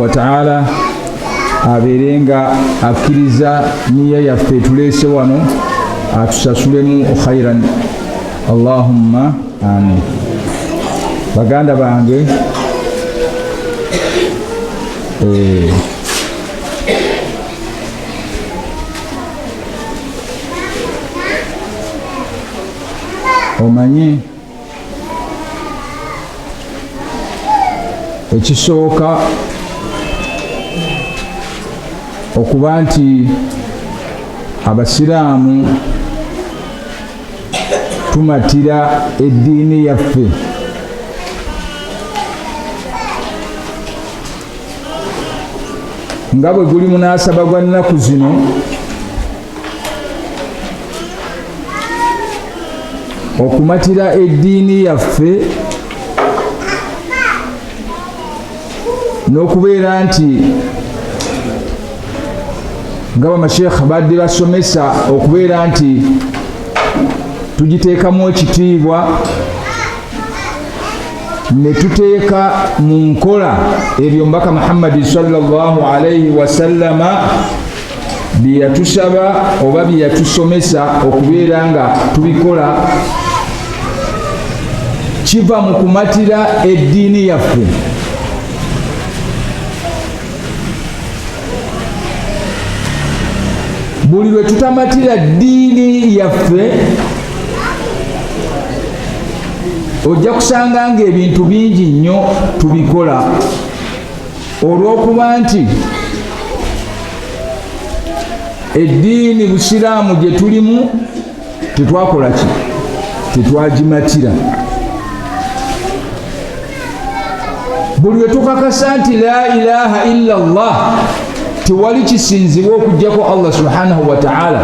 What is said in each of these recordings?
Wataala abeere nga akkiriza niya yaffe etuleese wano, atusasulemu khairan, allahumma amin. Baganda bange, omanyi ekisooka okuba nti abasiraamu tumatira eddiini yaffe, nga bwe guli munaasaba gwa nnaku zino, okumatira eddiini yaffe n'okubeera nti nga bamashekha badde basomesa, okubeera nti tugiteekamu ekitiibwa ne tuteeka mu nkola ebyo Omubaka Muhammadi sallallahu alaihi wasallama bye yatusaba oba bye yatusomesa okubeera nga tubikola, kiva mu kumatira eddiini yaffe. Buli lwe tutamatira ddiini yaffe, ojja kusanga ng'ebintu bingi nnyo tubikola olw'okuba nti eddiini busiraamu gye tulimu tetwakola ki, tetwagimatira. Buli lwe tukakasa nti la ilaha illa llah, tewali kisinzibwa okugjako Allah subhanahu wa taala,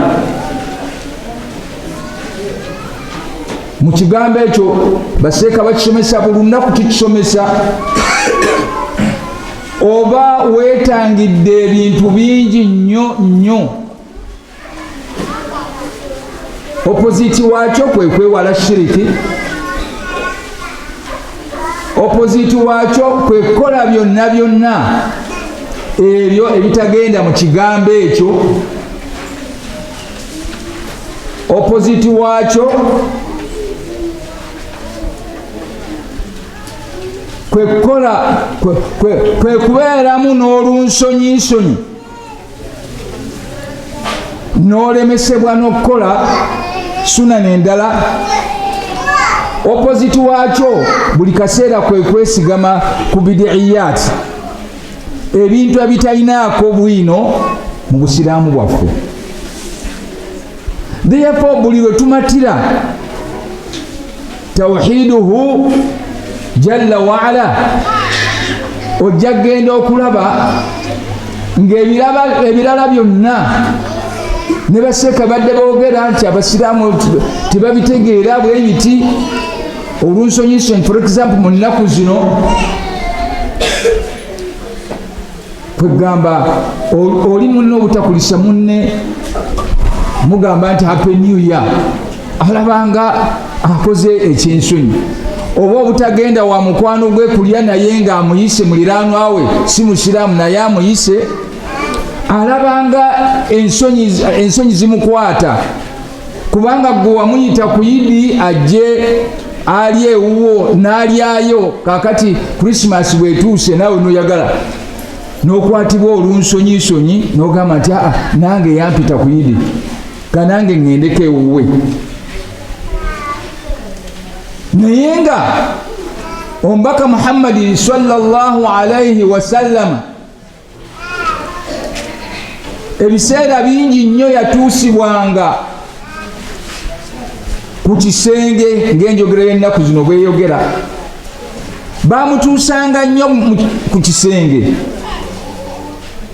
mu kigambo ekyo baseeka bakisomesa buli lunaku, tukisomesa, oba weetangidde ebintu bingi nnyo nnyo. Opposite waakyo kwe kwewala shiriki, opposite waakyo kwe kukola byonna byonna ebyo ebitagenda mu kigambo ekyo, opposite waakyo kwe kukola kwe kubeeramu n'olunsonyinsonyi n'olemesebwa n'okukola sunana endala, opposite waakyo buli kaseera kwe kwesigama ku bidiiyat, ebintu ebitalinaako bwino mu busiraamu bwaffe. Therefore, buli lwe tumatira tawhiduhu jalla waala, ojja kugenda okulaba ng'ebirala byonna ne baseeka badde boogera nti abasiraamu tebabitegeera bwe biti olunsonyisonyi. For example, mu nnaku zino kwegamba oli munne obutakulisa munne, mugamba nti happy new year, alabanga akoze ekyensonyi, oba obutagenda wa mukwano gwe kulya naye ng'amuyise, muliraanwa we si musiraamu naye amuyise, alabanga ensonyi zimukwata kubanga gwe wamuyita ku Yidi ajje ali ewuwo n'alyayo. Kakati Krisimas bwetuuse naawe noyagala n'okwatibwa olunsonyisonyi n'ogamba nti aa, nange yampita ku Yidi, kanange ŋŋendeko ewuwe. Naye nga Omubaka Muhammadi sallallahu alaihi wasallama ebiseera bingi nnyo yatuusibwanga ku kisenge, ng'enjogera y'ennaku zino bweyogera, bamutuusanga nnyo ku kisenge.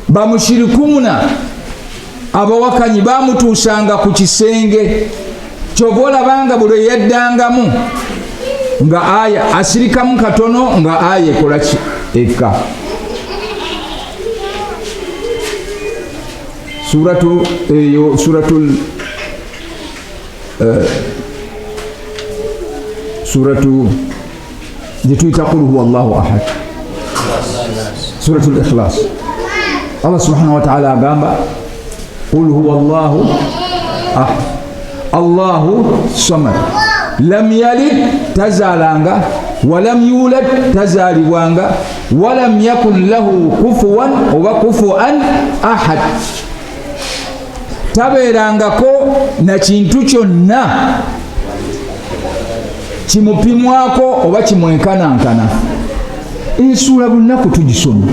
Bamushirikuuna, abawakanyi, bamutuusanga ku kisenge. Kyova olabanga buli eyaddangamu nga aya asirikamu katono, nga aya ekola ki, ekka. Suratu eyo, suratul suratu gyetuyita qul huwa llahu ahad. Suratul Ikhlas, Allah subhanahu wataala agamba, qul huwa llahu ahad allahu samad lam yalid, tazaalanga, walam yulad, tazaalibwanga, walam yakun lahu kufuwan oba kufuan ahad, tabeerangako na kintu kyonna kimupimwako oba kimwenkanankana. Ensuula buli tugisoma,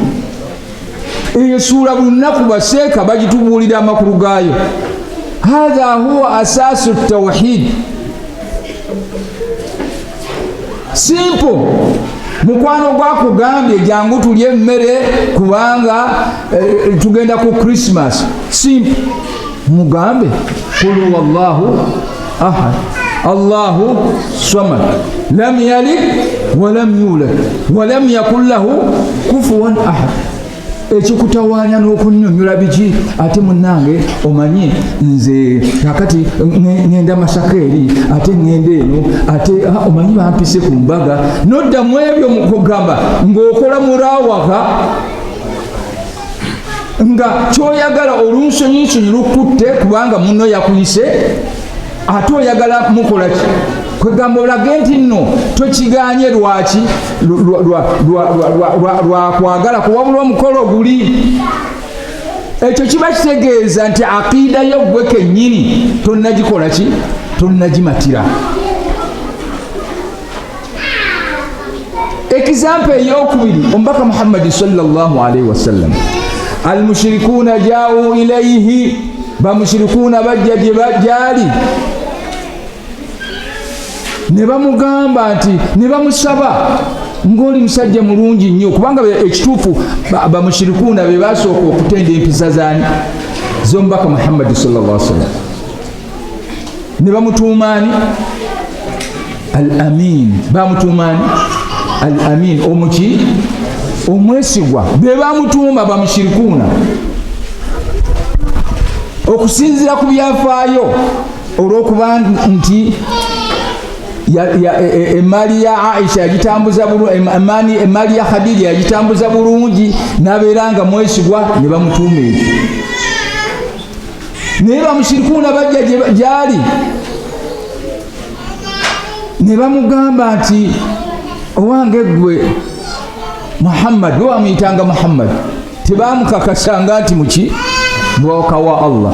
eyo suula buli lunaku baseeka bagitubuulira amakulu gaayo. Hatha huwa asasu tawhid. Simple. Mukwano gwakugambye jangu tulye emmere kubanga tugenda ku Christmas. Simple. Mugambe qul huwallahu ahad allahu samad lam yalid walam yulad walam yakun lahu kufuwan ahad. Ekikutawaanya n'okunnyonnyola biki? Ate munnange omanyi nze kakati ŋŋenda Masaka eri, ate ŋŋenda eno, ate omanyi bampise ku mbaga, noddamu ebyo mukugamba ng'okola murawaka nga kyoyagala olunsonyinsonyi lukutte kubanga munno yakuyise, ate oyagala mukola ki? Kwegamba olage nti nno tokiganye lwaki lwakwagala kuwabula omukolo guli. Ekyo kiba kitegeeza nti aqiida yo gwe kennyini tonnagikola ki, tonnagimatira. Ekizampo eyokubiri, omubaka Muhammadi sallallahu alaihi wasallam, almushirikuuna jau ilaihi, bamushirikuuna bajja gye gyali ne bamugamba nti, ne bamusaba ng'oli musajja mulungi nnyo, kubanga ekituufu bamushirikuuna be basooka okutenda empisa zaani z'omubaka Muhammadi sallallahu alaihi wasallam, ne bamutuumaani al amin, bamutuumaani al amin, omuki omwesigwa, be bamutuuma bamushirikuuna. Okusinziira ku byafaayo, olw'okuba nti emaali ya Aisha yagitambuza bulungi, emaali ya Khadija yagitambuza bulungi, n'abeera nga mwesigwa, ne bamutuuma ekyo. Naye bamushirikuuna bajja gyali ne bamugamba nti owange ggwe Muhammad, we bamuyitanga Muhammad, tebamukakasanga nti muki mubaka wa Allah.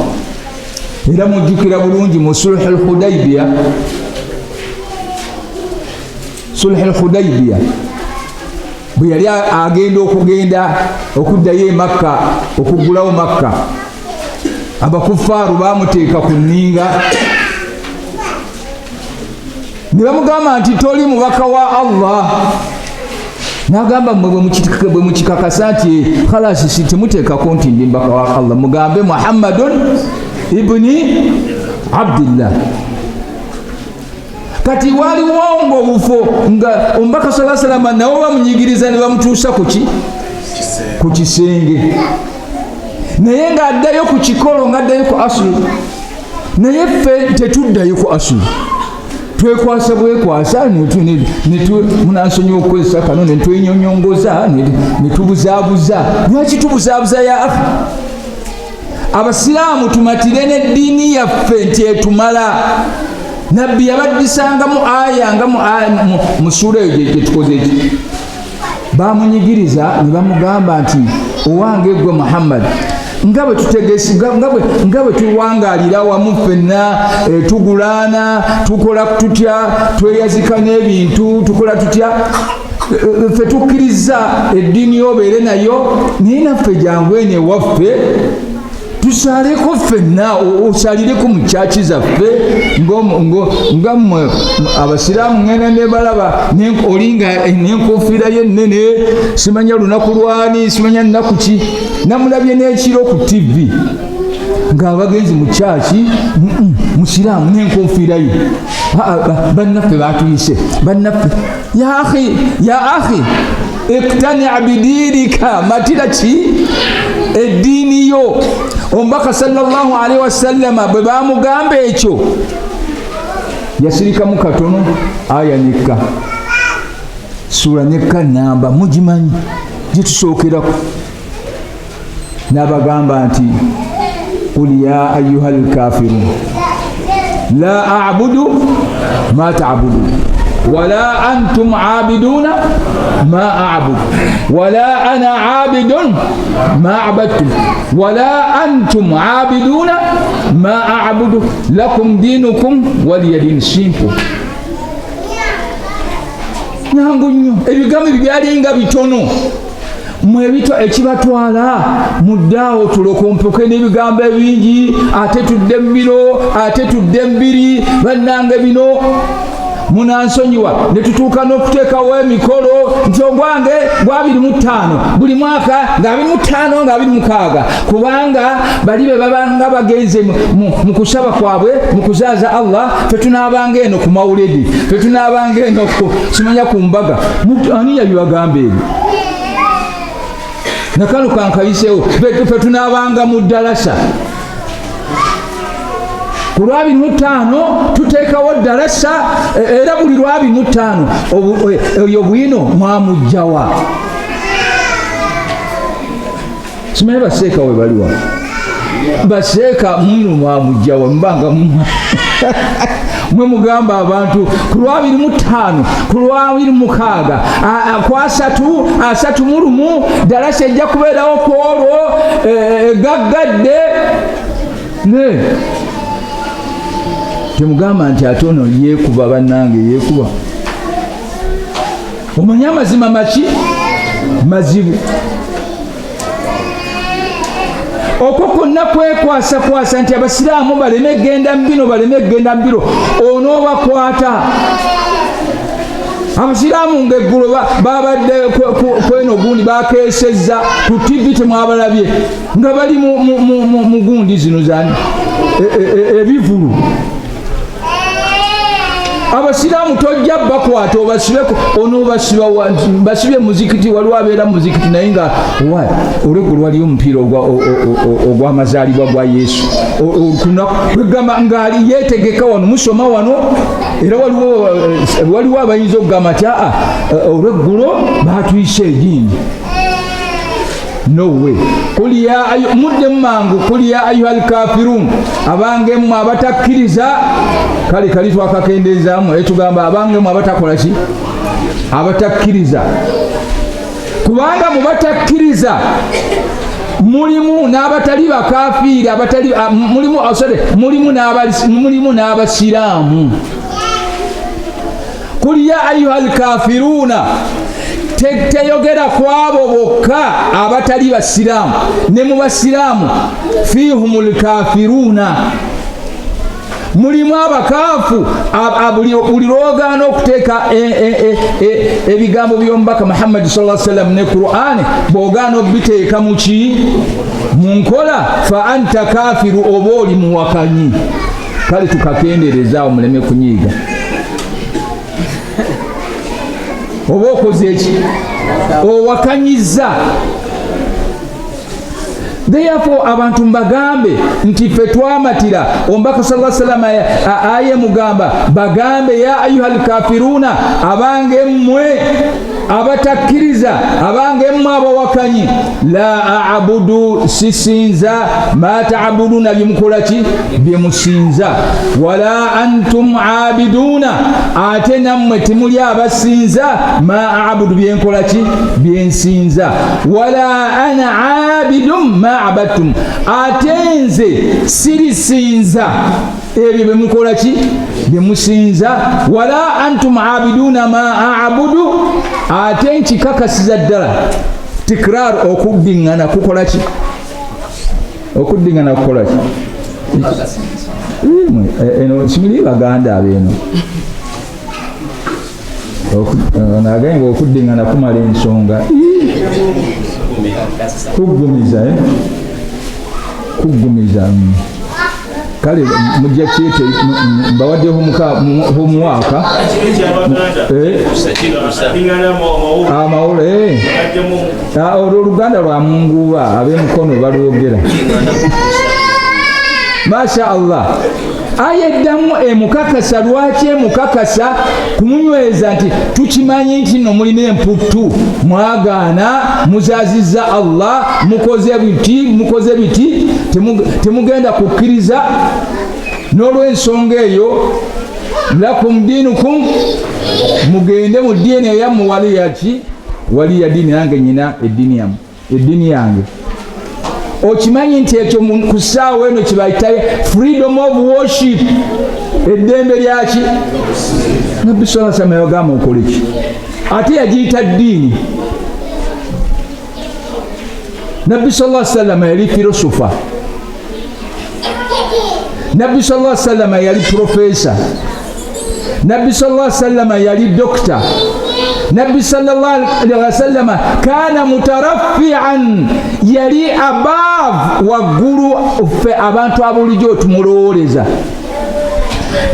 Era mujjukira bulungi mu sulhu lhudaibiya, sulhu lhudaibiya bwe yali agenda okugenda okuddayo e Makka okuggulawo Makka, abakufaaru bamuteeka ku nninga ne bamugamba nti toli mubaka wa Allah. N'agamba mmwe bwe mukikakasa nti khalasi, si temuteekako nti ndi mubaka wa Allah, mugambe Muhammadun ibni Abdillah. Kati waliwo ngaobufo nga omubaka sa salama nabo bamunyigiriza ne bamutuusa kuki ku kisenge, naye ng'addayo ku kikolo, ng'addayo ku asulu. Naye ffe tetuddayo ku asulu, twekwasa bwekwasa, munansonyiwa okukozesa kano, netwenyonyongoza netubuzaabuza. Lwaki tubuzaabuza ya akhi? Abasiraamu tumatire n'eddiini yaffe nti etumala. Nabbi yabaddisangamu aya nga mu suula eyo gyetukoze eki, bamunyigiriza ne bamugamba nti owange gwe Muhammad, nga bwe tutegesi, nga bwe tuwangaalira wamu ffenna, tugulaana, tukola tutya, tweyazika n'ebintu, tukola tutya, ffe tukkiriza eddiini yobeere nayo, naye naffe jangu eno ewaffe tusaaleko ffenna, osalireko mu kyaki zaffe nga mmwe abasiraamu. Ŋŋenda ne balaba olinga n'enkofiira ye ennene, simanya lunaku lwani, simanya nnaku ki. Namulabye n'ekiro ku TV ng'abagenzi mu kyaki, musiraamu n'enkofiira ye. Bannaffe batuyise bannaffe. Ya akhi, ya akhi, iktani bidiinika, matira ki eddiini yo. Omubaka sallallahu alaihi wasallama bwe bamugamba ekyo yasirikamu katono, aya nekka, sula nekka namba mugimanyi gyetusookerako. N'abagamba nti qul ya ayuha lkafirun la abudu ma tabudu wala antum abiduna ma abudu wala ana abidun ma abadtum wala antum abiduna ma abudu lakum dinukum waliya din. Simple, nyangu nnyo. Ebigambo ebyo byalinga bitono mwebito ekibatwala muddaawo tulokompoke n'ebigambo ebingi, ate tudde mu biro, ate tudde mu biri. Bannange, bino munansonyiwa, ne tutuuka n'okuteekawo emikolo nti ogwange gwa 25 buli mwaka, nga 25, nga 26, kubanga bali be babanga bagenze mu kusaba kwabwe, mu kuzaaza Allah. Fe tunaabanga eno ku mawuledi, fe tunaabanga eno simanya ku mbaga. Ani yabibagamba ebyo? Nakano kankayiseewo. Fe tunaabanga mu ddalasa ku lwabiri mu ttaano, tuteekawo ddalasa era buli 25. Oyo bwino mwamugjawa? Simanyi baseeka we baliwa. Baseeka, mwino mwamugjawa? Mubanga mwe mugamba abantu ku 25, ku 26, ku 30, 31, ddalasa ejja kubeerawo ku olwo gaggadde. Ne temugamba nti ate ono yeekuba. Bannange, yeekuba. Omanye amazima maki mazibu. Okwo kwonna kwekwasakwasa nti abasiraamu baleme genda mu bino, baleme genda mu biro. Onoobakwata abasiraamu ngaeggulo babadde kweno gundi bakeesezza ku TV, temwabalabye nga bali mu gundi zino zani, ebivulu. Abasiraamu tojja bakwata obasibeko. Onoobasiba, basibye muzikiti. Waliwo abeera muzikiti naye nga olweggulo waliyo omupiira ogw'amazaalibwa gwa Yesu. Kwegamba ngaali yeetegeka wano, musoma wano, era waliwo abayinza okugamba nti aa, olweggulo batuyise egindi. No way. Qul ya muddemu mangu. Qul ya ayuha lkafirun, abange mmwe abatakkiriza. Kale kali twakakendeezaamu, etugamba abange mmwe abatakola ki? Abatakkiriza. Kubanga mu batakkiriza mulimu n'abatali bakafiiri, abatali mulimu, oh, sorry, mulimu n'abasiraamu. Qul ya ayuha lkafiruna teyogera ku abo bokka abatali basiraamu. Ne mu basiraamu fihum lkafiruna, mulimu abakaafu. Buli lwogaana okuteeka ebigambo by'omubaka Muhammadi sa sallam ne Qur'ani, bw'ogaana obiteeka muki mu nkola, fa anta kafiru, oba oli muwakanyi. Kale tukakenderezaawo muleme kunyiiga. Oba okoze eki? Owakanyiza. Therefore abantu mbagambe nti ffe twamatira omubaka sa salama aye mugamba bagambe ya ayuha lkafiruna, abange mmwe abatakkiriza, abange mmwe abawakanyi, la abudu, sisinza, ma taabuduna, byemukola ki? Byemusinza, wala antum abiduna, ate nammwe temuli abasinza, ma abudu, byenkola ki? Byensinza, wala ana abidun ma abadtum, ate nze sirisinza ebyo byemukola ki? Byemusinza, wala antum abiduna ma abudu. Ate nkikakasiza ddala, tikrar, okuddiŋŋana kukola ki? Okuddiŋŋana kukola ki? Eno simuli baganda abeeno nagamba okuddiŋŋana kumala ensonga, kuggumiza, eh? Kuggumiza. Kale mujja kyete mbawadde homework. Amawula olwo oluganda lwa munguuba, ab'emukono balwogera. Masha Allah, aya eddamu emukakasa. Lwaki emukakasa? Kumunyweza nti tukimanyi nti nno mulina emputtu, mwagaana, muzazizza Allah, mukoze biti, mukoze biti, temugenda kukkiriza. N'olw'ensonga eyo, lakum diinukum, mugende mu ddiini eyammwe, wali yaki, wali ya ddiini, nange nyina eddiini yammwe, eddiini yange. Okimanyi nti ekyo ku ssaawa eno kibayita freedom of worship, eddembe lyaki? Nabbi sala salama yagamba okole ki? Ate yagiyita ddiini. Nabbi sala salama yali filosofa, Nabbi sala salama yali profesa, Nabbi sala salama yali dokita. Nabbi sallallahu alaihi wasallama kana mutarafian, yali above, waggulu. Ffe abantu abulijjo tumulowooleza.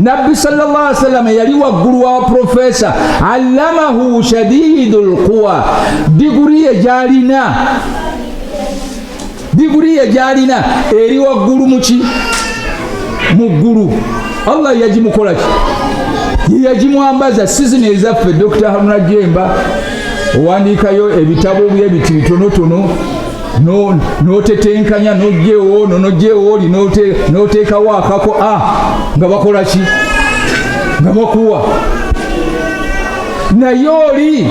Nabbi sallallahu alaihi wasallam yali waggulu wa profesa. Allamahu shadidu lquwa, diguri ye gyalina, diguri ye gyalina eri waggulu muki? Mu ggulu. Allah yagimukola ki? Yagimwambaza. Sizini ezaffe, Dr Haruna Jemba, owandiikayo ebitabo byebiti bitonotono, n'otetenkanya, n'ojjeewo ono, n'ojjeewo oli, n'oteekawo akako a nga bakola ki? Nga bakuwa. Naye oli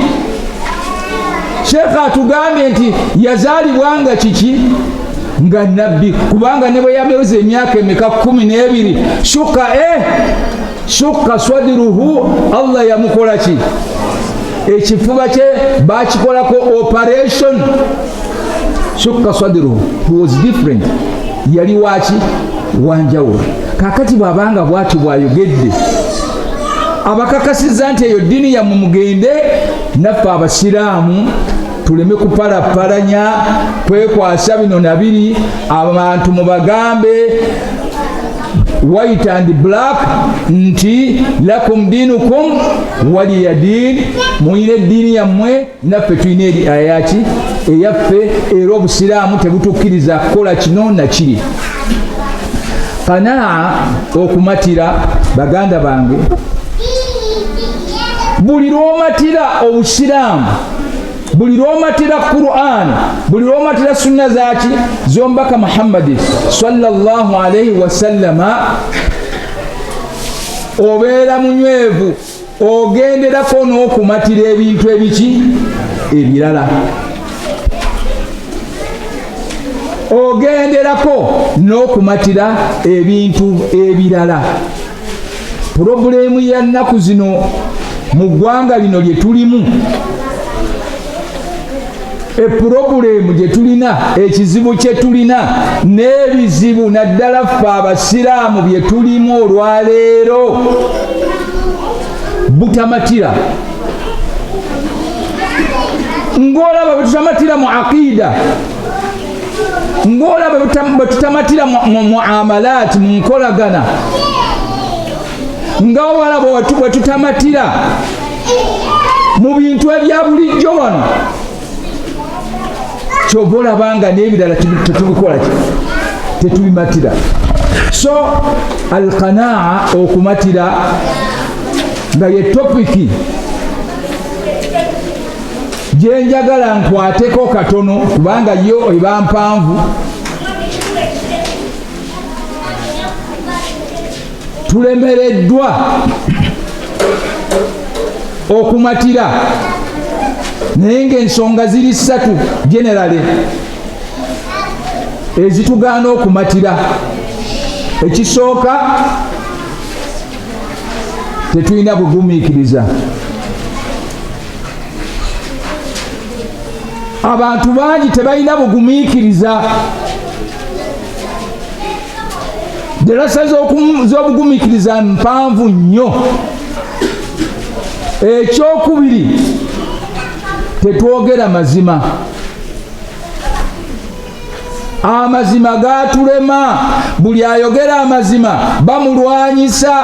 sheekha atugambye nti yazaalibwa nga kiki? Nga nabbi, kubanga ne bwe yameweza emyaka emeka, 12, shuka shuka swadiruhu, Allah yamukola ki? Ekifuba kye bakikolako operation. Shuka swadiruhu, he was different, yali waki? Wanjawulo. Kakati bw'abanga bwati bw'ayogedde, abakakasizza nti eyo ddiini yammwe, mugende. Naffe abasiraamu tuleme kupalapalanya, kwekwasa bino nabiri. Abantu mubagambe white and black nti lakum dinukum waliya din, muyina eddiini yammwe, naffe tulina eri ayaki? Eyaffe. Era obusiraamu tebutukkiriza kukola kino nakiri. Kanaa, okumatira. Baganda bange, buli lwomatira obusiraamu, buli lwomatira Quran, buli lwomatira sunna zaki? Z'omubaka Muhammadi sallallahu alaihi wasallama, obeera munywevu, ogenderako n'okumatira ebintu ebiki? Ebirala. Ogenderako n'okumatira ebintu ebirala. Purobulemu ya nnaku zino mu ggwanga lino lye tulimu, epurobulemu gye tulina, ekizibu kye tulina n'ebizibu naddala ffe abasiraamu bye tulimu olwaleero, butamatira. Ng'olaba bwe tutamatira mu aqiida, ng'olaba bwe tutamatira mu muamalaati, mu nkolagana, nga olaba bwe tutamatira mu bintu ebya bulijjo wano. Kyova olaba nga n'ebirala tetubikola ki? Tetubimatira. So alqanaa, okumatira, nga ye topiki gyenjagala nkwateko katono, kubanga yo eba mpanvu. Tulemereddwa okumatira, naye ngaensonga ziri ssatu generally ezitugaana okumatira. Ekisooka, tetulina bugumiikiriza. Abantu bangi tebalina bugumiikiriza. Derasa z'obugumiikiriza mpanvu nnyo. Ekyokubiri, tetwogera mazima. Amazima gatulema. Buli ayogera amazima bamulwanyisa.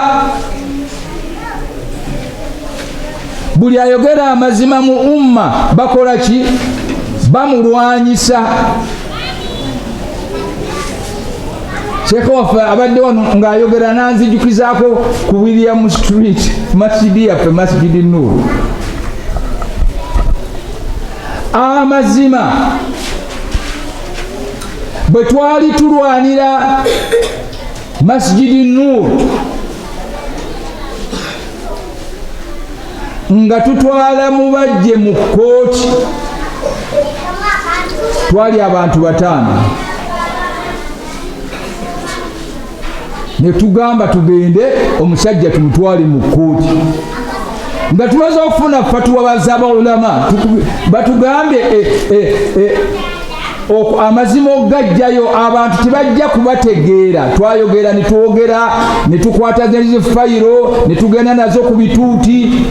Buli ayogera amazima mu umma bakola ki? Bamulwanyisa. Sheekha waffe abadde wano ng'ayogera nanzijukizaako ku William Street, masjidi yaffe, Masjidi Nur. Amazima, bwe twali tulwanira Masjidi Nur nga tutwala Mubajje mu kkooti, twali abantu 5, ne tugamba tugende omusajja tumutwale mu kkooti, nga tumaze okufuna fatuwa z'abaulama batugambye amazima okugajjayo abantu tebajja kubategeera. Twayogera ne twogera ne tukwata zi fayiro ne tugenda nazo ku bituuti,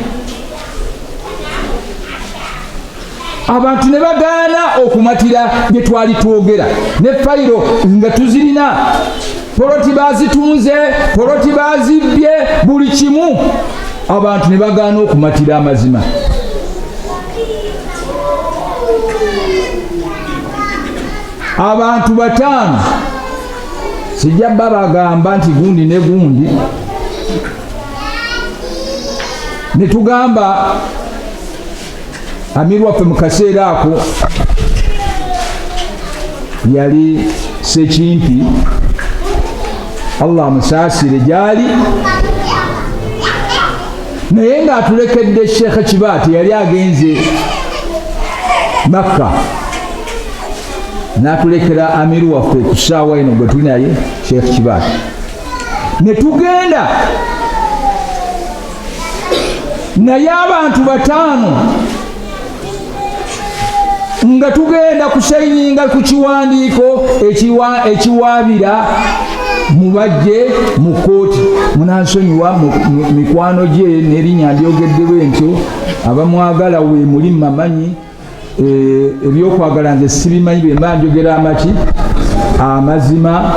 abantu ne bagaana okumatira bye twali twogera, ne fayiro nga tuzirina, poloti bazitunze, poloti bazibbye, buli kimu, abantu ne bagaana okumatira amazima. Abantu 5, sijja babagamba nti gundi ne gundi, ne tugamba amiru waffe mu kaseera ako yali Sekimpi, Allah amusaasire gy'ali, naye ng'atulekedde Sheikh Kibaate, yali agenze Makka, n'atulekera amiru waffe ku ssaawa eno gwe tuli naye Sheikh Kibaate. Ne tugenda naye abantu 5 nga tugenda kusayininga ku kiwandiiko ekiwaabira Mubajje mu kkooti. Munansonyiwa mikwano gye n'erinnya ndyogedde bwe ntyo, abamwagala we muli mmamanyi, ebyokwagala nze sibimanyi, bwe mba njogera amaki amazima,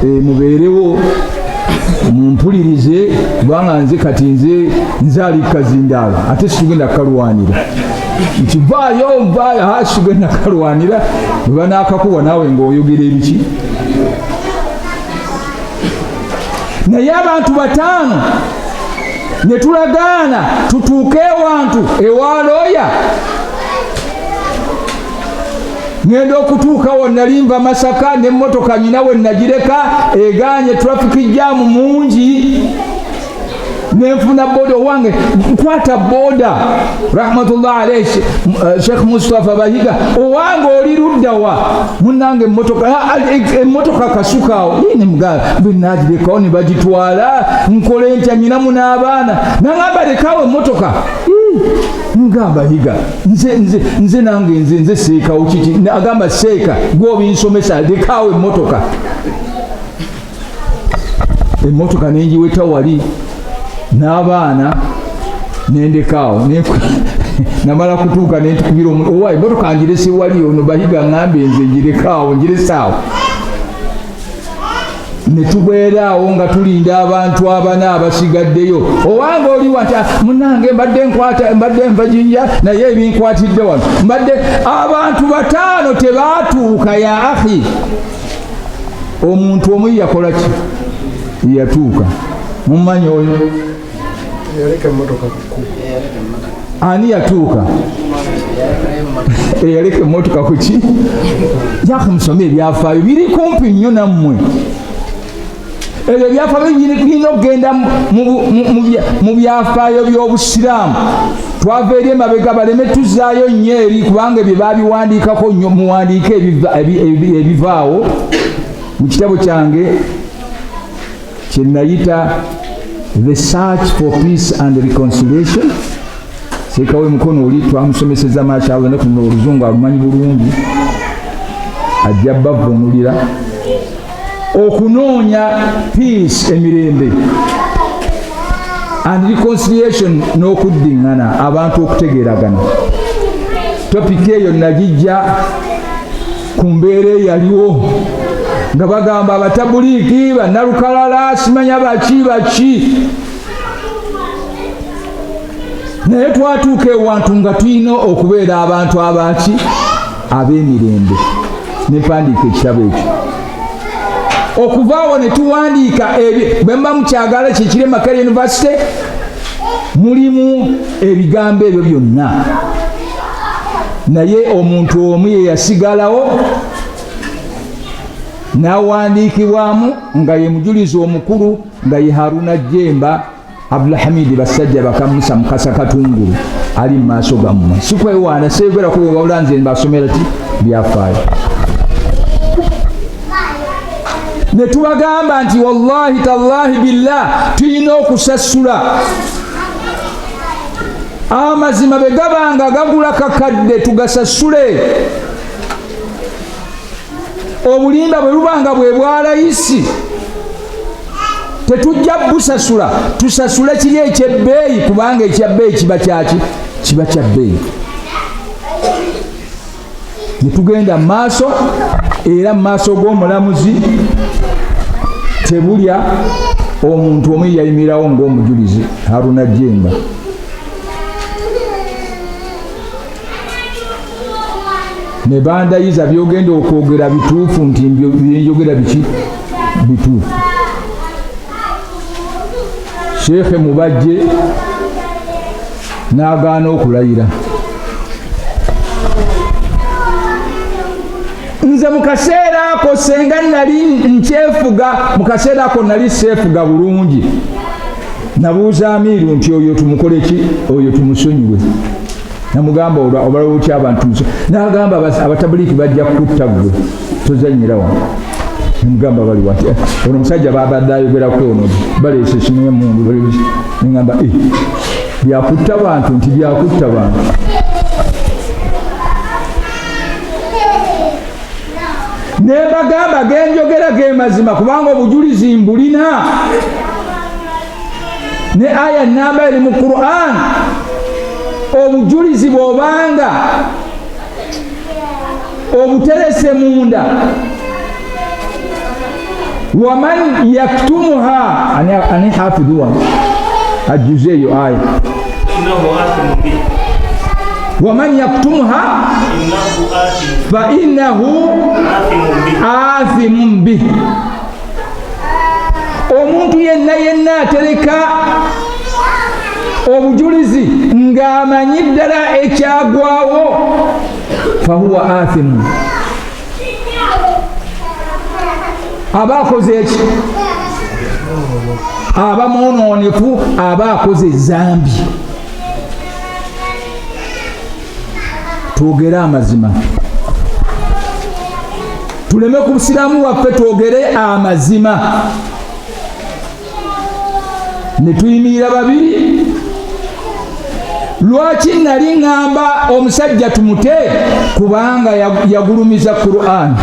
mubeerewo mumpulirize, kubanga nze kati nze ali kazindaalo, ate situgenda kukalwanira nti vaayo vaayo, ha, situgenda kukalwanira. Bwe banaakakuwa naawe ng'oyogera ebiki. Naye abantu 5 ne tulagaana tutuuke ewantu ewa looya. Ngenda okutuuka wo nali nva Masaka n'emmotoka nyina we nagireka egaanye, traffic jam mungi, nenfuna boda owange, nkwata boda, rahmatullah alayhi Sheikh Mustafa Bahiga, owange oli ludda wa? Munnange emmotoka kasuka awo. Ii, ne mugamba, bwe naagirekawo ne bagitwala, nkole ntya nyinamu n'abaana? Nangamba lekawo emmotoka. Ii, ngamba Higa, nze nange nze seekawo kiki? Agamba seeka, gwe obinsomesa, lekawo emmotoka. Emmotoka nenjiweta wali n'abaana nendekaawo. Namala kutuuka nentukubira owa emmotoka ngirese wali, ono Bahiga ŋŋambye nze ngirekaawo, ngiresaawo. Ne tubeera awo nga tulinda abantu abana abasigaddeyo. Owange oli wa nti, munnange mbadde nkwata, mbadde nva Jinja, naye ebinkwatidde wano. Mbadde abantu 5 tebaatuuka ya akhi. Omuntu omu yakola ki? Yatuuka. Mumanyi oyo? Yaleka emmotoka ku kkubo. Ani yatuuka? Eyaleka emmotoka ku ki? Yaka musome ebyafaayo, biri kumpi nnyo nammwe. Ebyo ebyafaayo birina okugenda mu byafaayo by'Obusiraamu. Twava eri emabega baleme tuzaayo nnyo eri, kubanga ebyo babiwandiikako nnyo. Muwandiike ebivaawo mu kitabo kyange kye nayita The Search for Peace and Reconciliation. Seeka w'emikono oli twamusomeseza mashallah, ne kuno oluzungu alumanyi bulungi, ajja bavvuunulira. Okunoonya peace, emirembe, and reconciliation, n'okuddiŋŋana, abantu okutegeeragana. Topiki eyo nagijja ku mbeera eyaliwo nga bagamba abatabuliiki bannalukalala simanya baki baki, naye twatuuka ewantu nga tulina okubeera abantu abaki ab'emirembe. Ne mpandiika ekitabo ekyo. Okuva awo ne tuwandiika bwe muba mukyagala kyekiri e Makerere University, mulimu ebigambo ebyo byonna. Naye omuntu omu ye yasigalawo n'awandiikibwamu nga ye mujulizi omukulu, nga ye Haruna Jemba Abdulhamidi Basajja Bakamusa Mukasa Katungulu ali mu maaso gammwe. Sikwewaana, seegera kuwabula, nze mbasomera ki byafaayo. Ne tubagamba nti wallahi tallahi billah tulina okusasula. Amazima bwe gabanga gagula kakadde tugasasule. Obulimba bwe bubanga bwe bwalayisi tetujja busasula, tusasule kiri ekyebbeeyi, kubanga ekyabbeeyi kiba kyaki? Kiba kya bbeeyi. Ne tugenda mu maaso, era mu maaso g'omulamuzi tebulya omuntu omu yayimirirawo ng'omujulizi, Haruna Jemba. Ne bandayiza byogenda okwogera bituufu, nti byenjogera biki bituufu. Sheekhe Mubajje n'agaana okulayira. Nze mu kaseera ako senga nali nkyefuga, mu kaseera ako nali seefuga bulungi. Nabuuza Amiiru nti oyo tumukole ki? Oyo tumusonyiwe. Namugamba obala otya abantu? N'agamba abatabuliki bajja kukutta ggwe, tozannyira wano. Namugamba bali wati ono omusajja babadde ayogerako ono baleese simu y'emmundu. Nengamba byakutta bantu, nti byakutta bantu. Nembagamba genjogera ge mazima, kubanga obujulizi mbulina ne aya namba eri mu Quran. Obujulizi bw'obanga obuterese munda, waman yaktumuha, ani hafidhu wano ajjuze eyo aya, waman yaktumuha fa innahu athimun bih. Omuntu yenna yenna atereka obujulizi ng'amanyi ddala ekyagwawo, fahuwa athimu, aba akoze eki? Aba mwonoonefu, aba akoze ezambi. Twogere amazima, tuleme ku busiraamu bwaffe, twogere amazima. Ne tuyimirira babiri. Lwaki nali ŋŋamba omusajja tumute? Kubanga yagulumiza Qur'an.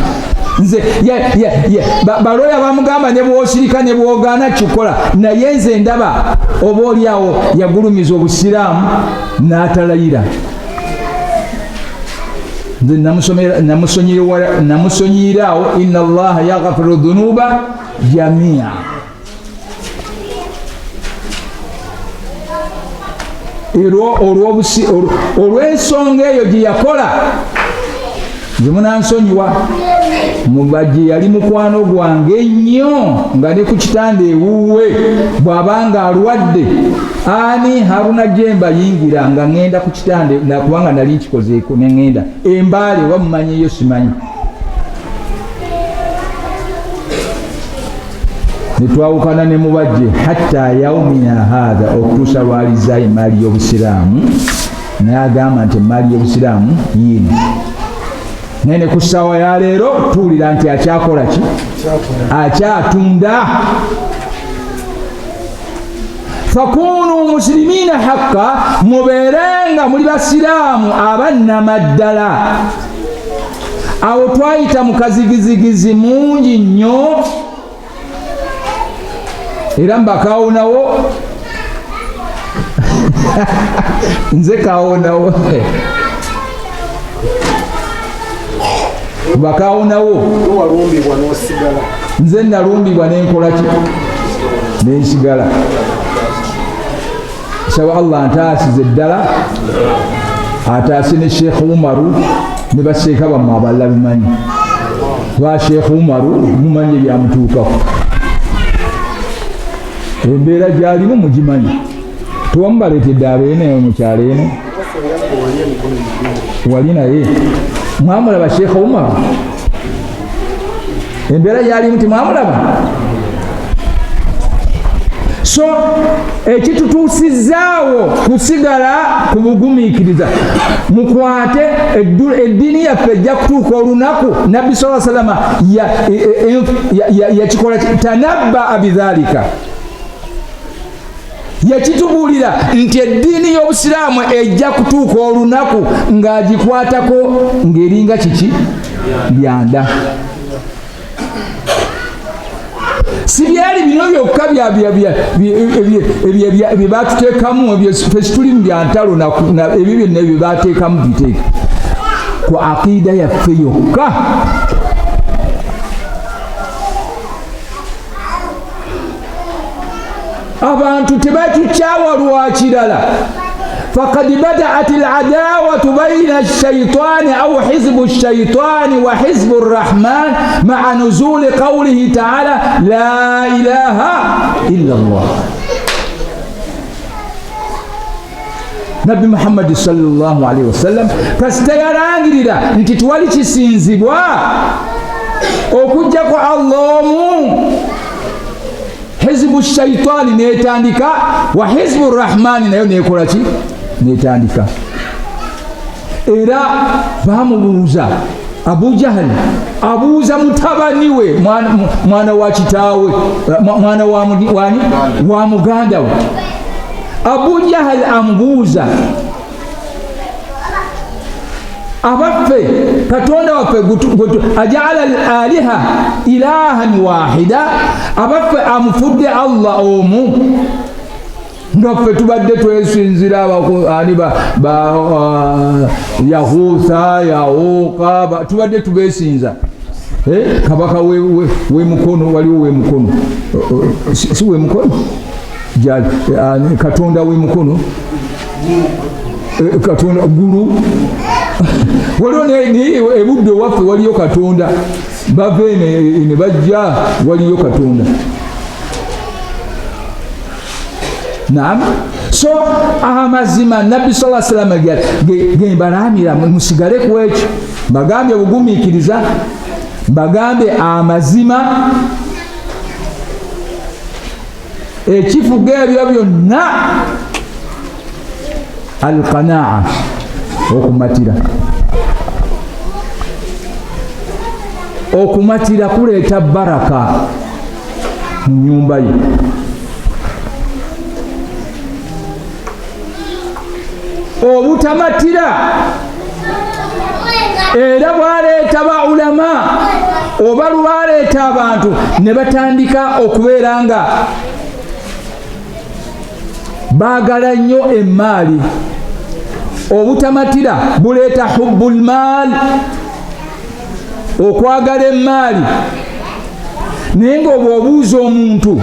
Nze baloya bamugamba ne bwosirika ne bwogaana kikola, naye nze ndaba oba oli awo yagulumiza obusiraamu n'atalayira. Nze namusonyiyiraawo, inna allaha yaghfiru dhunuba jamia. Olw'ensonga eyo gye yakola, nze munansonyiwa, Mubajje yali mukwano gwange nnyo, nga ne ku kitanda ewuwe bw'abanga alwadde, ani Haruna Jemba yingira nga ŋŋenda ku kitanda, kubanga nali nkikozeeko ne ŋŋenda Embaale, oba mumanyiyo simanyi. Ne twawukana ne Mubajje hatta yaumina haatha, okutuusa lwalizaayo emaali y'obusiraamu n'agamba nti emaali y'obusiraamu yiino. Naye ne ku ssaawa ya leero tuwulira nti akyakola ki? Akyatunda. Fakunu muslimina haqqa, mubeere nga muli basiraamu abannamaddala. Awo twayita mu kazigizigizi mungi nnyo, era mbakawonawo, nze kawonawo, bakawonawo. Walumbibwa n'osigala. Nze nalumbibwa nenkola ki? Nensigala. Saba Allah ntaasize ddala, ataase ne Sheekh Umaru ne baseeka bammwe abalala bimanyi. Ba Sheekh Umaru mumanyi ebyamutuukako, embeera gyalimu mugimanyi. Tewamubaleetedde abeene mukyalo eno wali naye mwamulaba Sheekh Umaru embeera gyalimu timwamulaba. So ekitutuusizaawo kusigala ku bugumiikiriza, mukwate eddiini yaffe ejja kutuuka olunaku Nabbi saa salama yakikola tanabbaa bidhalika, yakitubuulira nti eddiini y'obusiraamu ejja kutuuka olunaku ng'agikwatako ng'eringa kiki byanda. Si byali bino byokka bye batuteekamu, ffe situli mu byantalo, ebyo byonna bye bateekamu biteeka ku akiida yaffe yokka. Abantu tebatukyawa lwa kirala. Fakad badaat ladawatu baina shaitani au hizbu shaitani wa hizbu rrahman maa nuzuli qaulihi taala la ilaha illa llah. Nabbi Muhammadi sallallahu alaihi wasallam kasita yalangirira nti tewali kisinzibwa okujjako Allah omu, hizbu shaitani netandika wa hizbu rrahmani nayo nekola ki netandika. Era bamubuuza Abu Jahali abuuza mutabani we mwana wa kitaawe, mwana wa muganda we. Abu Jahali amubuuza, abaffe Katonda waffe ajaala al aliha ilahan wahida, abaffe amufudde Allah omu, nga ffe tubadde twesinzira ani Yahutha Yahuka, tubadde tubesinza. Kabaka wemukono, waliwo wemukono, si wemukono, Katonda wemukono, Katonda gulu waliwo ebudde waffe waliyo Katonda, bava ne bajja waliyo Katonda. Naam. So amazima Nabbi sallallahu alaihi wasallam gembalamira musigale ku ekyo, mbagambye obugumiikiriza, mbagambye amazima, ekifuga ebyo byonna alqanaa, okumatira. Okumatira kuleeta baraka mu nyumba ye. Obutamatira era bwaleeta ba ulama oba lwaleeta abantu ne batandika okubeera nga baagala nnyo emmaali. Obutamatira buleeta hubbul maal, okwagala emmaali. Naye ng'obw'obuuza omuntu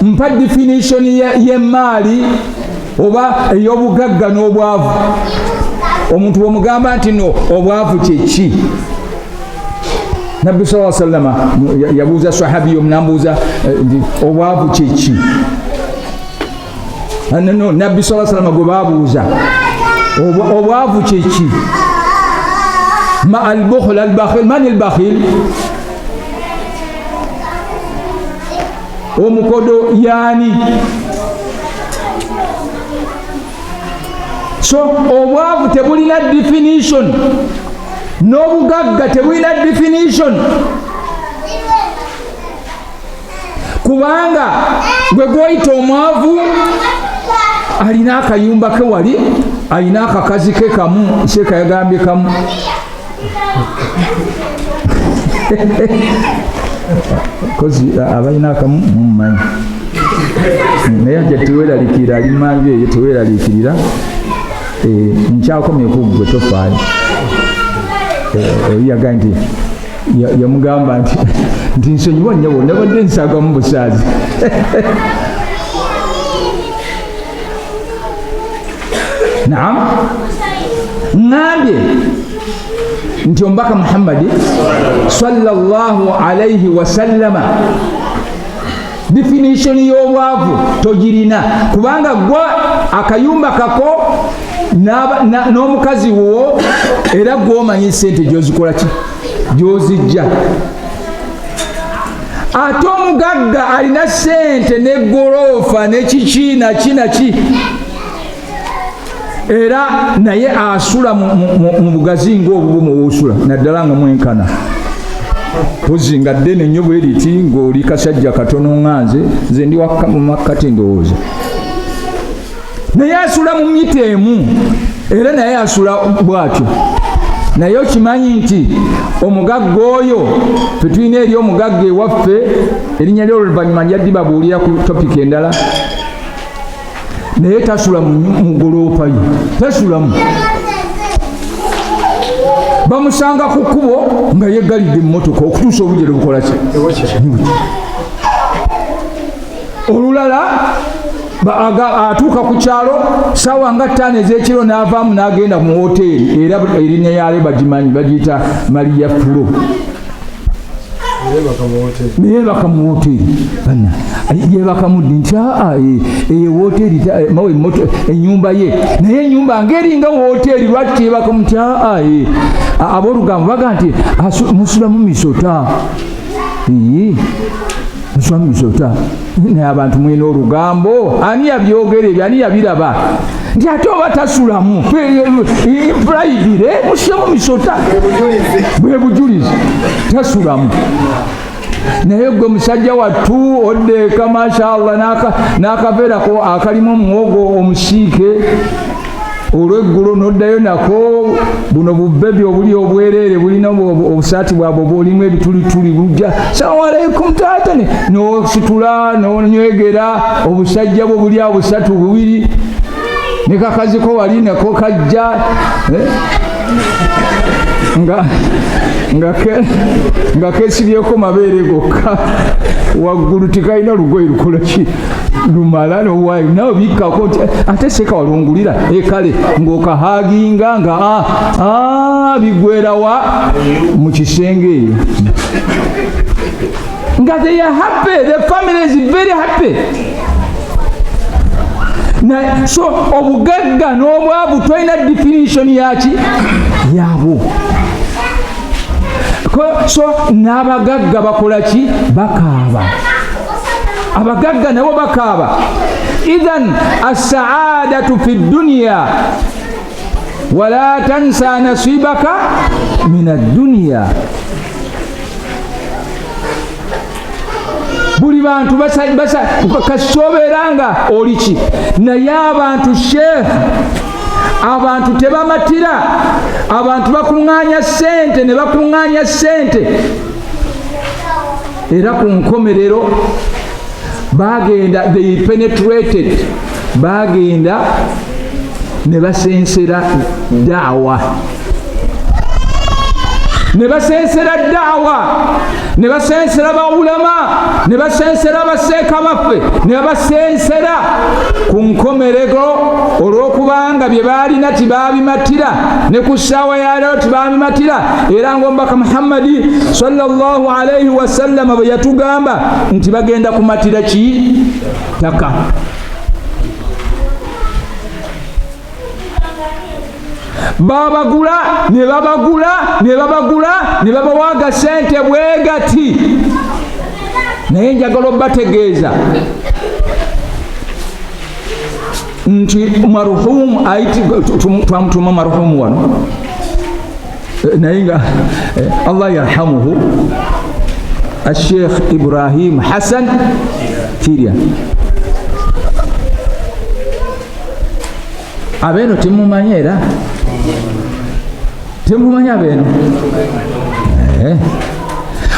mpa definition y'emmaali oba ey'obugagga n'obwavu, omuntu bw'omugamba nti no obwavu kye ki, Nabbi sallallahu alaihi wasallam yabuuza sahabi omu n'amubuuza nti obwavu kye ki. No, Nabbi sallallahu alaihi wasallam gwe baabuuza obwavu kye ki, ma al-bukhl al-bakhil, man al-bakhil, omukodo yaani. So obwavu tebulina definition, n'obugagga tebulina definition, kubanga gwe gwoyita omwavu alina akayumba ke wali, alina akakazi ke kamu, Sheeka yagambye kamu. Kozi abalina akamu mumumanyi, naye ajja teweeraliikirira, ali manju eyo teweeraliikirira. Nkyakomye ku ggwe tofaayo. Yaga nti yamugamba nti nsonyiwa nnyabo, nabadde nsaagamu busaazi. Naam, ŋŋambye Nti omubaka Muhammadi sallallahu alaihi wasallama definition y'obwavu togirina, kubanga gwe akayumba kako n'omukazi wo, era gwomanyi sente gyozikola ki, gyozijja. Ate omugagga alina sente negoroofa nekiki naki naki, era naye asula mu bugazi ng'obubwo muwoosula, naddala nga mwenkana, mpozi nga ddene nnyo bwe riti ng'oli kasajja katono nga nze, nze ndi mu makkati ndowooza, naye asula mu mita emu, era naye asula bw'atyo. Naye okimanyi nti omugagga oyo, fe tulina eri omugagga ewaffe, erinnya ly'oluvannyuma njaddi babuulira ku topiki endala, naye tasula mu goloofa ye, tasulamu. Bamusanga ku kkubo nga yeggalidde emmotoka okutuusa obujere bukola ki. Olulala atuuka ku kyalo saawa nga 5 ez'ekiro n'avaamu n'agenda mu woteeri, era erinnya yaayo bagimanyi, bagiyita Maria Fulo. Neyebaka mu woteeri, banna yebaka muddi nti aa eyo woteeri mawe ennyumba ye, naye ennyumba ng'eringa woteeri, lwaki teyebaka mu? Nti aa aboolugambo baga nti musulamu misota, musulamu misota. Naye abantu mulina olugambo, ani yabyogera ebyo, ani yabiraba? Nti ate oba tasulamu impliedire musulamu misota, bwe bujulizi, tasulamu. Naye gwe musajja wattu oddeeka, mashallah, n'akaveerako akalimu omuwogo omusiike olweggulo n'oddayo nako, buno bubebi obuli obwereere bulina obusaati bwabwe bulimu ebitulituli, bujja salamu aleikum taata, n'ositula n'onywegera obusajja bwo buli awo busatu bubiri, ne kakaziko wali nako kajja, nga kesibyeko mabeere gokka waggulu, tekalina lugoye lukola ki lumala nowaayo, nawe bikkako nti ate seeka walungulira ekale ng'okahaginga nga bigwerawa mu kisenge eyo, nga they are happy, the family is very happy. Na, so obugagga n'obwavu tolina definition yaki yabwo. So n'abagagga bakola ki? Bakaaba. Abagagga nabo bakaaba. Idhan assaadatu fi dduniya wala tansa nasibaka min adduniya. Buli bantu kasobeera nga oli ki, naye abantu sheekh, abantu tebamatira, abantu bakuŋŋaanya ssente ne bakuŋŋaanya ssente, era ku nkomerero bagenda, they penetrated, bagenda ne basensera daawa, ne basensera daawa, ne basensera bawulama, ne basensera baseeka baffe, ne babasensera ku nkomerero, olw'okubanga bye baalina tibaabimatira, ne ku ssaawa ya leero tibaabimatira. Era ng'omubaka Muhammadi sallallahu alaihi wasallama bwe yatugamba nti bagenda kumatira ki? Ttaka. Babagula ne babagula ne babagula ne babawa agasente bwegati. Naye njagala obategeeza nti maruhumu twamutuma maruhumu wano, naye nga Allah yarhamuhu Sheikh Ibrahim Hassan Kirya. Abeeno temumanyi, era temumanyi abeeno.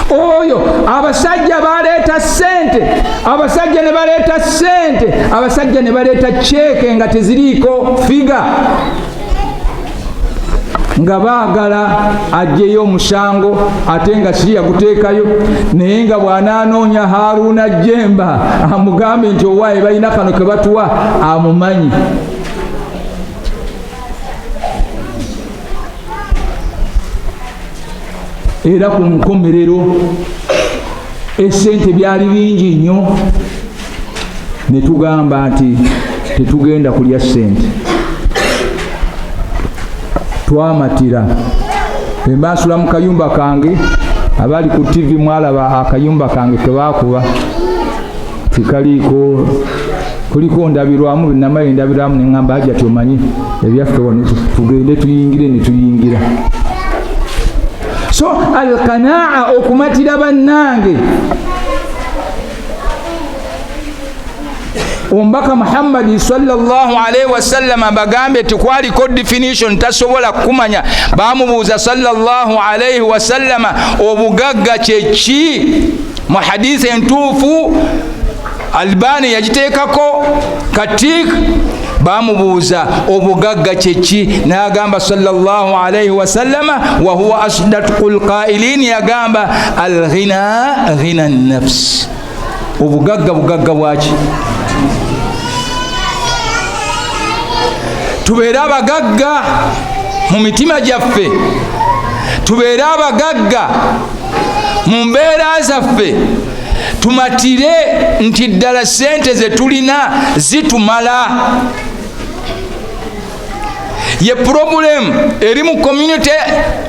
Oyo abasajja baleeta ssente, abasajja ne baleeta ssente, abasajja ne baleeta ceeke nga teziriiko figa, nga baagala aggyeyo omusango, ate nga siri yaguteekayo. Naye nga bw'anaanoonya Haruuna Jemba amugambe nti owaaye balina kano ke batuwa, amumanyi. Era ku nkomerero esente byali bingi nnyo, ne tugamba nti tetugenda kulya sente. Twamatira. Bwe nsula mu kayumba kange, abali ku TV mwalaba akayumba kange kebakuba, tikaliiko, kuliko ndabirwamu, namala endabirwamu neŋŋamba hajja tyomanyi ebyaffe wano, tugende tuyingire, ne tuyingira. So alqanaa, okumatira bannange. Omubaka Muhammadi sallallahu alaihi wasallam bagambe tekwaliko definition, tasobola kumanya. Bamubuuza sallallahu alaihi wasallam obugagga kyeki, mu hadithi entuufu Albani yagiteekako katik. Bamubuuza obugagga kyeki, n'agamba sallallahu alaihi wasallama wa huwa asdaqul qailin, yagamba alghina ghina nafs. Obugagga bugagga bwaki? Tubeere abagagga mu mitima gyaffe, tubeere abagagga mu mbeera zaffe, tumatire nti ddala sente ze tulina zitumala. Ye problem eri mu community,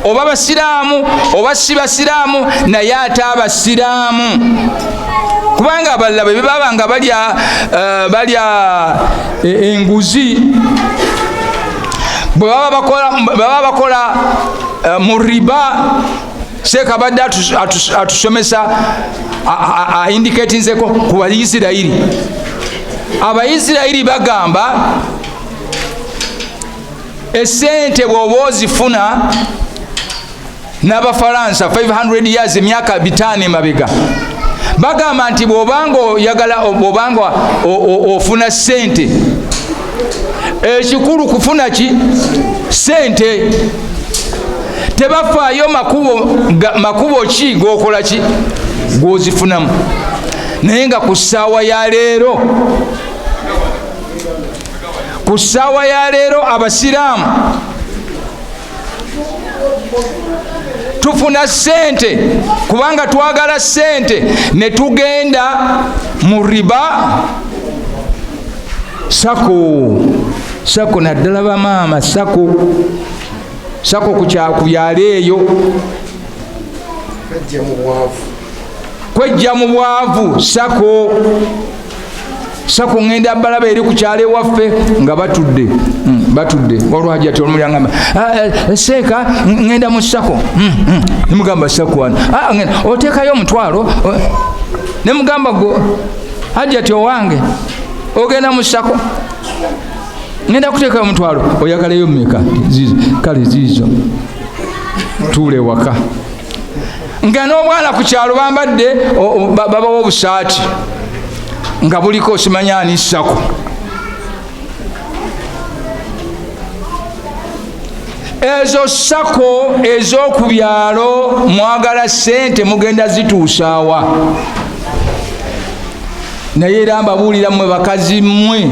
oba basiraamu oba si basiraamu, naye ate abasiraamu kubanga abalala bwe baba nga balya enguzi, bwe baba bakola mu riba. Seeka abadde atusomesa, aindicatinzeko ku Bayisirayiri. Abayisirayiri bagamba esente bw'oba ozifuna, n'Abafalansa 500 years, emyaka 500 emabega, bagamba nti bw'obanga oyagala, bw'obanga ofuna sente, ekikulu kufuna ki? Sente. Tebafaayo makubo ki g'okola ki gw'ozifunamu. Naye nga ku ssaawa ya leero, ku ssaawa ya leero abasiraamu tufuna sente kubanga twagala sente, ne tugenda mu riba. Sako sako naddala bamaama, sako sako ku byalo eyo, kwejja mu bwavu. Sako sako ngenda balaba eri ku kyalo ewaffe nga batudde, batudde. Waliwo hajati olumu yangamba, seeka ngenda mu sako. Nemugamba sako wano oteekayo omutwalo. Nemugamba go hajati owange ogenda mu sako, ngenda kuteekayo omutwalo, oyagalayo mmeka? Kale ziizo, tuula ewaka. Nga n'obwana ku kyalo bambadde, babawa obusaati nga buliko simanya ani sako. Ezo sako ez'oku byalo mwagala sente mugenda zituusaawa. Naye era mbabuulira mmwe bakazi mmwe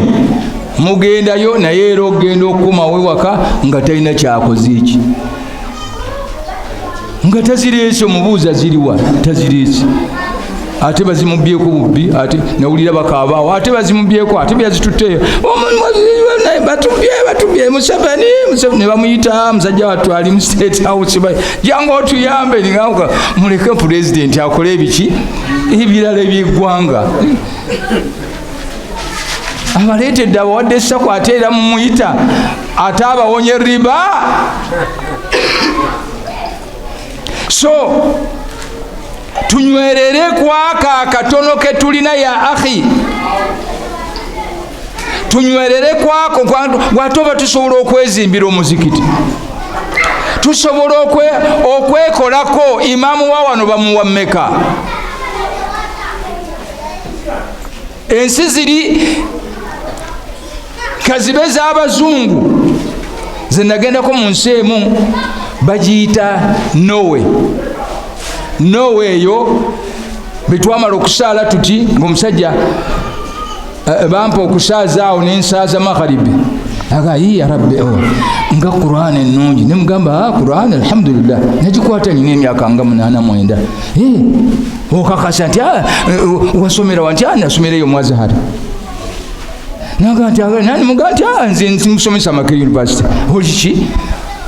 mugendayo, naye era ogenda okukomawo ewaka nga talina kyakoze eki, nga tazireese. Omubuuza ziriwa? Tazireese. Ate bazimubyeko bubbi, ate nawulira bakaabaawo, ate bazimubyeko, ate byazitutteeyo, batubye batubye Museveni ne bamuyita musajja wattu ali mu State House, jangu otuyambe. Muleke pulezidenti akole ebiki ebirala ebyeggwanga, abaleetedde abawadde essako, ate era mumuyita ate abawonye riba. So tunywerere kwaka akatono ke tulina, ya akhi, tunywerere kwako. Gwate oba tusobola okwezimbira omuzikiti, tusobola okwekolako. Imaamu wa wano bamuwa mmeka? Ensi ziri kazibe z'abazungu ze nagendako mu nsi emu bagiyita Norway. Norway eyo betwamala okusaala tuti ng'omusajja bampa okusaaza awo nensaaza magharibi, Aga ya rabbi, oh, nga Qur'an ennungi. Ne mugamba, ah, Qur'an alhamdulillah nagikwata nyina emyaka nga 89. Eh, okakasa nti ah, wasomera wa? Nti ah, nasomera eyo mu Azhar. Naga nti nani? Mugamba nti ah, nze nmusomesa Makerere University. Oli ki?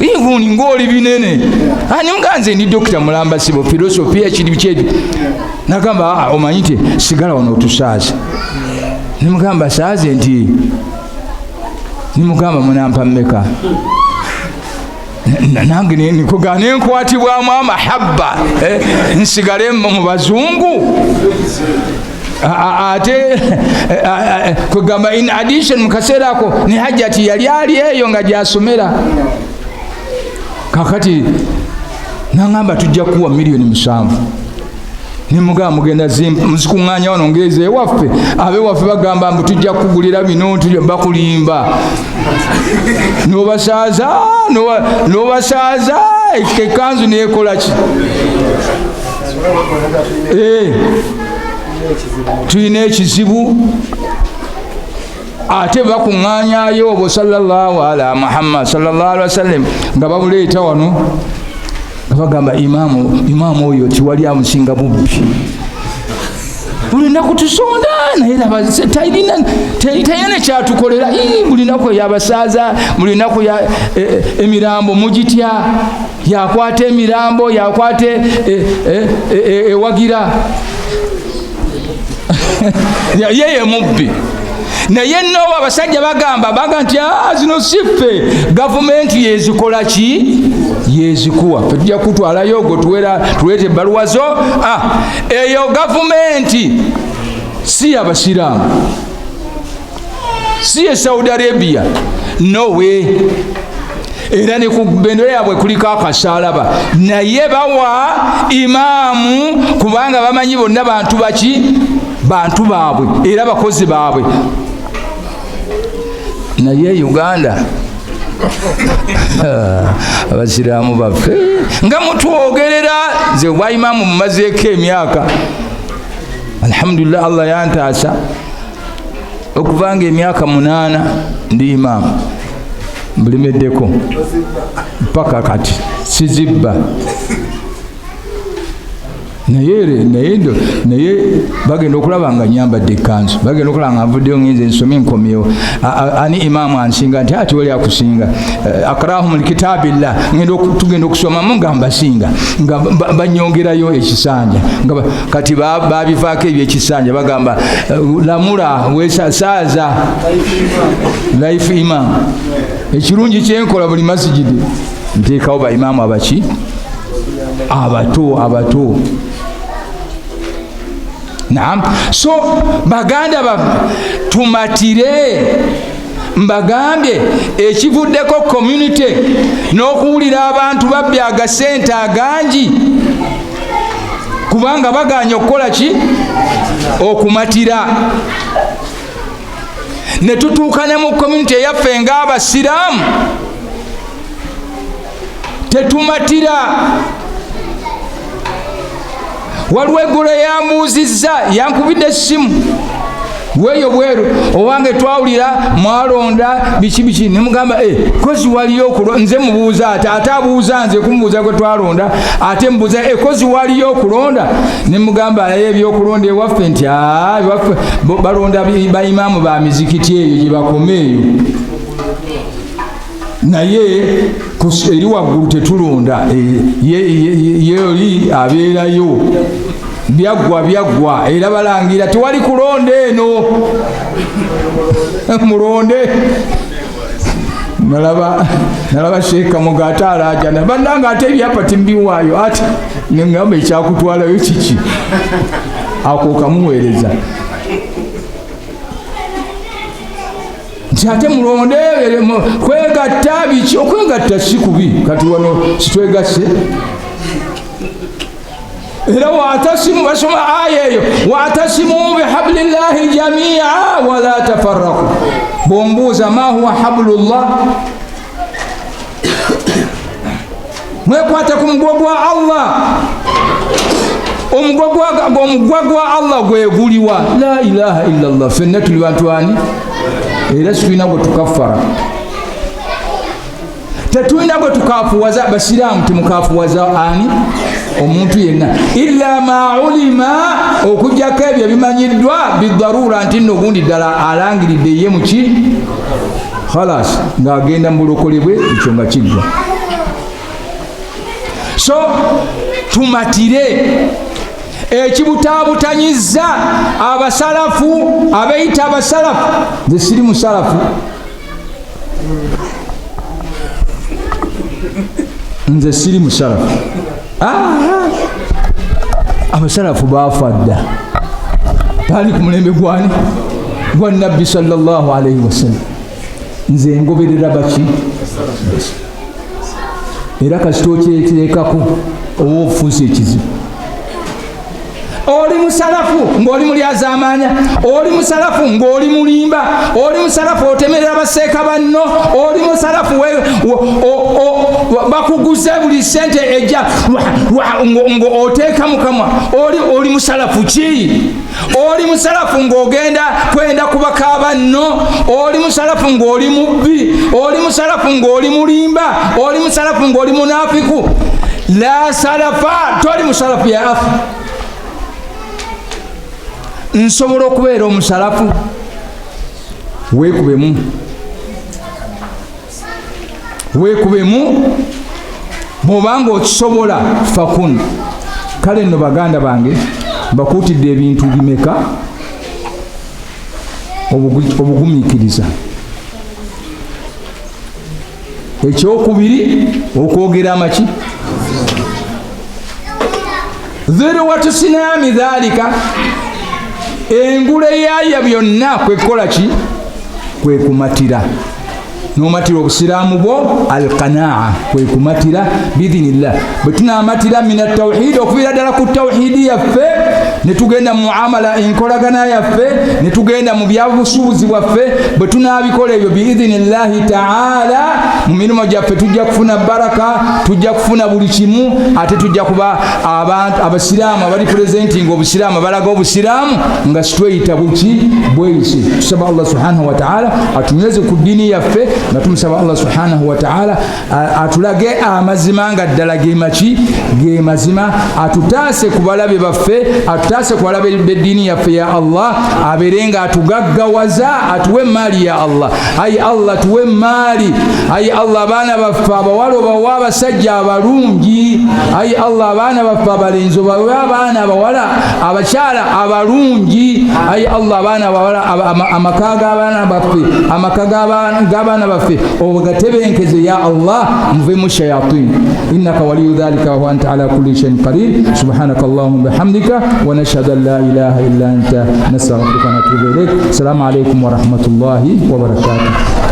Ivuni ng'oli binene. Ah, nimugamba nze ndi dokita mulamba, sibo philosophy ekiri biki ebyo. Nagamba, ah, omanyi nti sigala wano otusaaze. Nimugamba saaze nti nimugamba munampa mmeka? Nange nikuga nenkwatibwamu amahabba, eh, nsigale mu bazungu. Ate eh, kwegamba in addition mu kaseera ako ne Hajjati yali ali eyo nga gyasomera. Kakati naŋamba tujja kuwa 7 miliyoni. Nemugamba mugenda muzikuŋŋaanya wano ngeeza ewaffe. Abewaffe bagamba mbu tujja kukugulira bino, bakulimba. Nobasaaza, nobasaaza ekanzu nekola ki? Eh, tulina ekizibu. Ate bakuŋŋaanyayo obwo sallallahu ala Muhammad sallallahu alaihi wasallam nga babuleeta wano nga bagamba imaamu, imaamu oyo tiwali amusinga bubbi, buli naku tusonda, naye laba talina nekyatukolera. Ii, buli naku yabasaaza, buli naku emirambo mugitya, yakwata emirambo, yakwata ewagira yeye mubbi. Naye nno abasajja bagamba baga nti "Ah, zino si ffe, gavumenti yezikola ki, yezikuwa, ffe tujja kutwalayo gwe tuwera tuleeta ebbaluwa zo." Ah, eyo gavumenti si yabasiraamu, si ye Saudi Arabia nowe, era ne ku bendera yaabwe kuliko akasalaba, naye bawa imaamu kubanga bamanyi bonna bantu baki, bantu baabwe era bakozi baabwe. Naye Uganda abasiraamu baffe nga mutwogerera. Nze bwa imaamu mumazeeko emyaka, alhamdulillah, Allah yantaasa okuvanga emyaka 8 ndi imaamu, mbulemeddeko paka kati sizibba. Naye naye naye bagenda okulaba nga nyambadde ekkanzu, bagenda okulaba nga nvuddeyo ngenze nsome nkomyewo. Ani imaamu ansinga? Nti ati wali akusinga. Eh, akrahum likitabillah, ngenda tugenda okusomamu nga mbasinga, nga banyongerayo ekisanja, nga kati babivaako ebyo ekisanja, bagamba eh, lamula wesasaaza life imam. Ekirungi kyenkola, buli masigidi nteekawo baimaamu abaki, abato abato. Naam, so baganda baffe, tumatire. Mbagambye ekivuddeko community n'okuwulira abantu babbye agasente agangi kubanga baganye okukola ki, okumatira. Ne tutuuka ne mu community eyaffe ng'abasiraamu tetumatira. Waliwo eggulo eyambuuzizza, yankubidde essimu weeyo bweru, owange twawulira mwalonda biki biki. Nemugamba eh, kozi waliyo nze mubuuza, ate ate abuuza nze kumubuuza gwe twalonda, ate mubuuza eh, kozi waliyo okulonda. Nemugamba naye ebyokulonda ewaffe nti ah, ewaffe balonda baimaamu ba mizikiti eyo gye bakoma eyo, naye eri waggulu tetulonda. Eh, ye oli abeerayo, byaggwa byaggwa, era balangira tewali kulonda eno, mulonde. Nalaba nalaba Sheeka Muga ate alaajana, bannanga ate ebyapa timbiwaayo, ate neŋŋamba ekyakutwalayo kiki? Ako kamuweereza nti ate mulonde kwegatta biki? Okwegatta si kubi, kati wano sitwegasse era watasimu, basoma aya eyo, watasimu bihablillahi jamia wala tafaraku. Bwombuuza ma huwa hablullah, mwekwate ku mugwa gwa Allah. Omugwa gwa Allah gweguliwa? La ilaha illallah. Fenna tuli bantu ani, era situlina gwe tukafara. Tetulina bwe tukafuwaza basiraamu, temukafuwaza ani omuntu yenna illa ma ulima, okuggyako ebyo ebimanyiddwa bidarura nti nno gundi ddala alangiridde ye muki khalas ng'agenda mu bulokole bwe, ekyo nga kiggwa. So tumatire ekibutaabutanyiza abasalafu abeyita abasalafu. Nze siri musalafu, nze siri musalafu. Abasalafu baafa dda, baali ku mulembe gwani? Gwa Nabbi sallallahu alaihi wasallam. Nze ngoberera baki? Era kasita okyeteekako oba ofuusa ekizibu. Oli musalafu ng'oli mulyazaamaanya, oli musalafu ng'oli mulimba, oli musalafu otemerera baseeka banno, oli musalafu bakuguze buli sente ejja ng'oteeka mukamwa. Oli musalafu ki? Oli musalafu ng'ogenda kwenda kubaka banno, oli musalafu ng'oli mubbi, oli musalafu ng'oli mulimba, oli musalafu ng'oli munafiku. La salafa, toli musalafu ya afi. Nsobola okubeera omusalafu? Weekubemu, weekubemu bw'obanga okisobola fakun. Kale nno baganda bange, mbakuutidde ebintu bimeka? Obugumiikiriza. Ekyokubiri, okwogera amaki dhirwatu sinami dhalika, engule yaya byonna kwekukola ki? Kwekumatira. Nomatira obusiraamu bwo, alqanaa, kwekumatira biidhinillah. Bwe tunamatira min atawhidi, okuviira ddala ku tawhidi yaffe, ne tugenda mu muamala, enkolagana yaffe, ne tugenda mu byabusuubuzi bwaffe, bwe tunaabikola ebyo biidhinillahi taala, mu mirimu gyaffe tujja kufuna baraka, tujja kufuna buli kimu, ate tujja kuba abantu abasiraamu abali presenting obusiraamu, abalaga obusiraamu nga sitweyita buki bweyise. Tusaba Allah subhanahu wa taala atunyweze ku ddiini yaffe, nga tumusaba Allah subhanahu wa taala atulage amazima nga ddala ge maki? Ge mazima. Atutaase ku balabe baffe, atutaase ku balabe b'eddiini yaffe. Ya Allah, abeere nga atugaggawaza, atuwe emaali. Ya Allah, ayi Allah, tuwe emaali. Ayi Allah, abaana baffe abawala obawe abasajja abalungi. Ayi Allah, abaana baffe abalenzi obawe abaana abawala, abakyala abalungi. Ayi Allah, abaana abawala, amaka g'abaana baffe, amaka g'abaana baffe ogatebenkeze. Ya Allah, muvemu shayatin. Innaka waliyu dhalika wa anta ala kulli shay'in qadir. Subhanaka allahumma bihamdika wa nashhadu an la ilaha illa anta nastaghfiruka wa natubu ilayk. Assalamu alaykum wa rahmatullahi wa barakatuh.